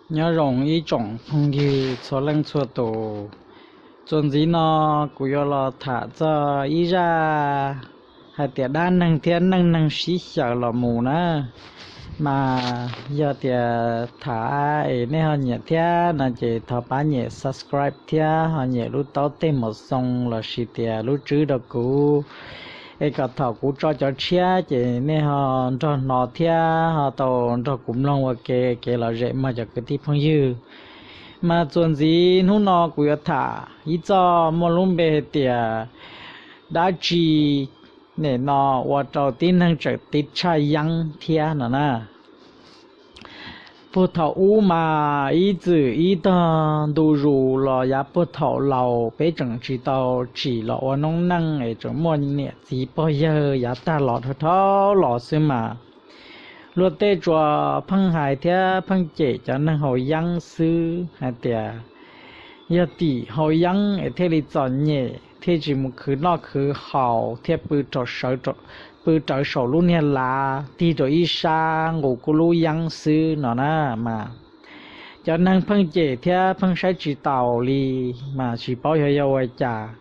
Nyob zoo ib tsoom phooj ywg txhua leej txhua tus. Txuas ntxiv no kuv yuav los tham txog ib zaj hais tias dab neeg thiab neej neeg sib xyaw los mus na. Mas yog tias tham es nej ho nyiam thiab no ces thov pab nyem subscribe thiab ho nyem lub taub tej mos xoo lossis tias lub tswb rau kuv, es kom thaum kuv tso cov tshiab ces nej ho nrog hnov thiab ho tau nrog kuv mloog ua ke, kev lom zem mog cov kwv tij phooj ywg. Mas txuas ntxiv hnub no kuv yuav tham ib txoj muaj lub npe hais tias dab tsi nim no ua rau tib neeg tseem tiv tshaj yeeb thiab no na. Puag thaum ub mas ib txwm ib tog ntu zus los yav puag thaum laus peb tseem tsis tau tsim los ua noob neej es tseem muaj niam txiv pog yawg yav tag los dhau dhau los xwb mas luag tej tsuas pheej hais thiab pheej cem cov neeg haus yeeb xwb hais tias yog tim haus yeeb es thiaj li txom nyem thiaj tsis mus khwv noj khwv haus thiaj pw rawv saum lub niag lav tig rau ib sab nqus kuj lub yeeb xwb no na. Mas cov neeg pheej cem thiab pheej saib tsis taus li, mas tsis paub xyov yog ua cas.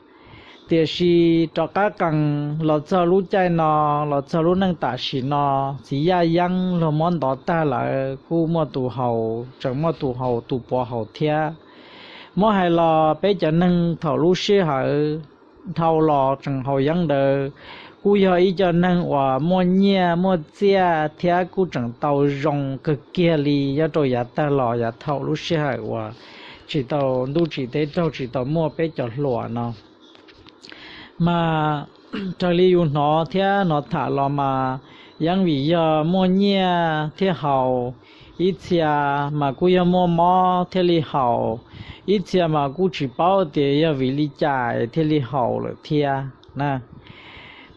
Tiam sis rov qab qees los txog lub caij no, los txog lub neej tam sim no, txiv yaj yeeb luag muab ntov tag lawm kuj muaj tus haus, tseem muaj tus haus tus puav haus thiab. Muab hais los peb cov neeg thaum lub sij hawm dhau los tseem haus yeeb ntawd kuj yog ib co neeg uas muaj nyiaj muaj txiaj thiab kuj tseem tau zoo kawg kiag li nyob rau yav tag los yav thaum lub sij hawm uas tsis tau ntuj tsim teb raug tsis tau muaj peb cov hluas no. Mas raws li yus hnov thiab hnov tham los mas yeej vim yog muaj nyiaj thiaj haus, ib txhia mas kuj yog muaj mob thiaj li haus, ib txhia mas kuj tsis paub tias yog vim li cas es thiaj li haus lawm thiab na.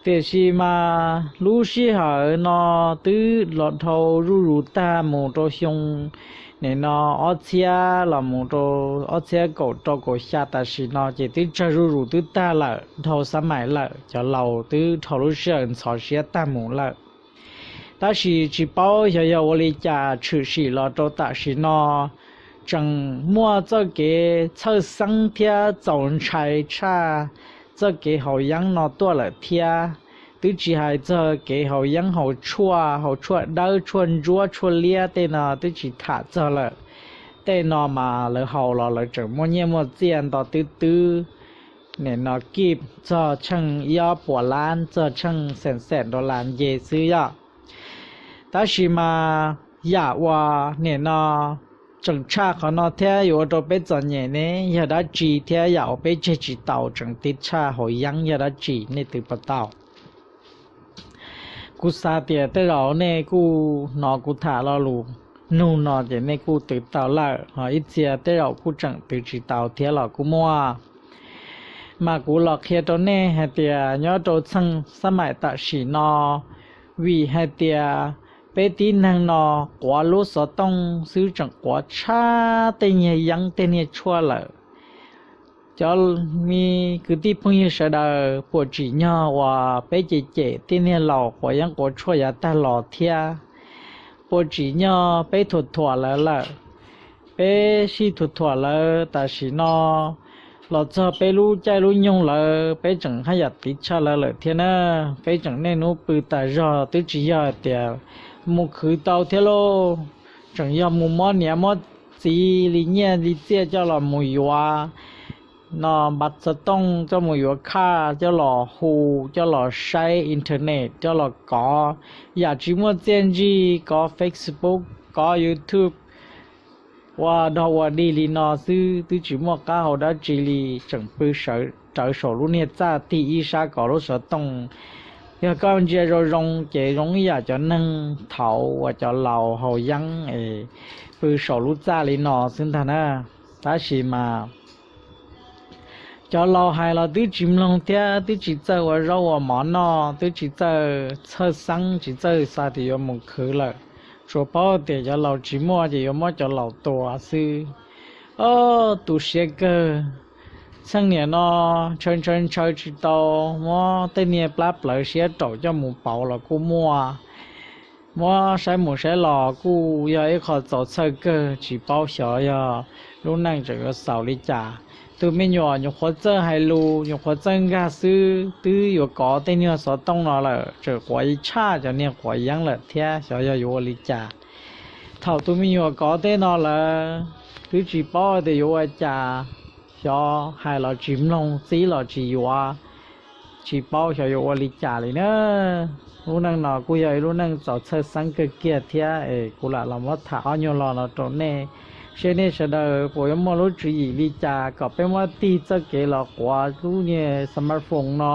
Tiam sis mas lub sij hawm no twb los dhau zuj zus tag mus rau xyoo nim no ob txhiab los mus rau ob txhiab kaum rau kaum xya tam sim no ces twb tsawg zuj zus twb tag lawm, dhau xab maim lawm, cov laus twb dhau lub sij hawm ntxhov siab tag mus lawm. Tab sis tsis paub xyov yog ua li cas tshwm sim los rau tam sim no tseem muaj txoj kev txhawj xeeb thiab txaus ntshai tshaj txoj kev haus yeeb no tuaj lawm thiab. Twb tsis hais txog kev haus yeeb haus tshuaj, haus tshuaj dawb tshuaj ntsuab tshuaj liab tej no twb tsis tham txog lawm. Tej no mas lawv haus los lawv tseem muaj nyiaj muaj txiaj nto twb twb, nim no kib txog tsheej ib ob puas lab txog tsheej xeem xeem dollar nce xwb yom. Tab sis mas yam uas nim no tseem tshaj qhov no thiab yuav ua rau peb txom nyem ne yog dab tsi thiab yam uas peb tseg tsis tau tseem tiv tshaj haus yeeb yog dab tsi nej twb pom tau. Kuv xav tias tej zaum nej kuj hnov kuv tham lo lus nug no ces nej kuj twv tau lawm, ho ib txhia tej zaum kuj tseem twv tsis tau thiab los kuj muaj. Mas kuv los qhia rau nej hais tias nyob rau txheej xab maim tam sim no, vim hais tias peb tib neeg no quav lub xov tooj xwb tseem quav tshaj tej niag yeeb tej niag tshuaj lawm. Cov me kwv tij phooj ywg sawv daws puas tsim nyog uas peb cem cem tej niag laus quav yeeb quav tshuaj yav tag los thiab? Puas tsim nyog peb thuam thuam lawv lawm? Peb sib thuam thuam lawv tam sim no los txog peb lub caij lub nyoog lawm peb tseem haj yam tiv tshaj lawv lawm thiab na. Peb tseem niaj hnub pw tas zog twb tsis yog hais tias mus khwv tau thiab lauj, tseem yog mus muab niam muab txiv li nyiaj li txiaj coj los mus yuav no, npav xov tooj coj mus yuav khaj coj los hu, coj los saib internet, coj los kov yam tsis muaj txiaj ntsig, kov Facebook, kov YouTube ua dog ua dig li no xwb twb tsis muaj qab hau dab tsi li, tseem pw rawv saum lub niag txaj tig ib sab kov lub xov tooj. Yog koj ntsia zoo zoo ces zoo ib yam cov neeg thaud uas cov laus haus yeeb es pw saum lub txaj li no xwb ntag na. Tab sis mas cov laus hais los twb tsis mloog thiab twb tsis txawj ua zaub ua mov noj, twb tsis txawj txhawj xeeb, tsis txawj xav tias yuav mus khwv lawm, tsuas paub tias cov laus tsis muaj ces yuav muab cov laus tua xwb. Ob, tu siab kawg. Txheej niam no ntshaw ntshaw ntshaw tsis tau, muab tej niag plab plawv siab raum coj mus pauv los kuj muaj. Muab saib mus saib los kuj yog ib qho txaus txhawj kawg, tsis paub xyov yog lub neej tseem yuav xaus li cas. Tus me nyuam nyuam qhuav txawj hais lus, nyuam qhuav txawj nkag xwb, twb yuav kov tej niag xov tooj no lawm, tseem quav tshaj cov niag quav yeeb lawm thiab, xyov yog yuav ua li cas. Thaum tus me nyuam kov tej no lawm, twb tsis paub tias yuav ua cas, xyov hais los tsis mloog, txib los tsis yuav, tsis paub xyov yuav ua li cas li na. Lub neej no kuj yog ib lub neej txaus txhawj xeeb kawg kiag thiab es kuv lam los muab tham ob nyuag lo no rau nej, seb nej sawv daws puas yuav muaj lub tswv yim li cas kom peb muab tig txoj kev los quav lub niag smartphone no,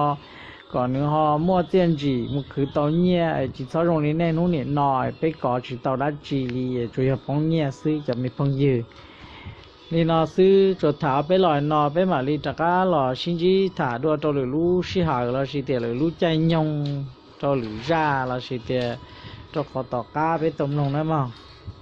kom nws ho muaj txiaj ntsim mus khwv tau nyiaj es tsis txhob zoo li niaj hnub nim no peb kov tsis tau dab tsi li, tsuas yog poob nyiaj xwb cov me phooj ywg. Li no xwb, tsuas tham ob peb los no, peb mam li rov qab los sib ntsib tham dua rau lwm lub sij hawm lossis tias lwm lub caij nyoog, rau lwm zaj lossis tias rau qhov tom qab peb tau mloog nawb mog.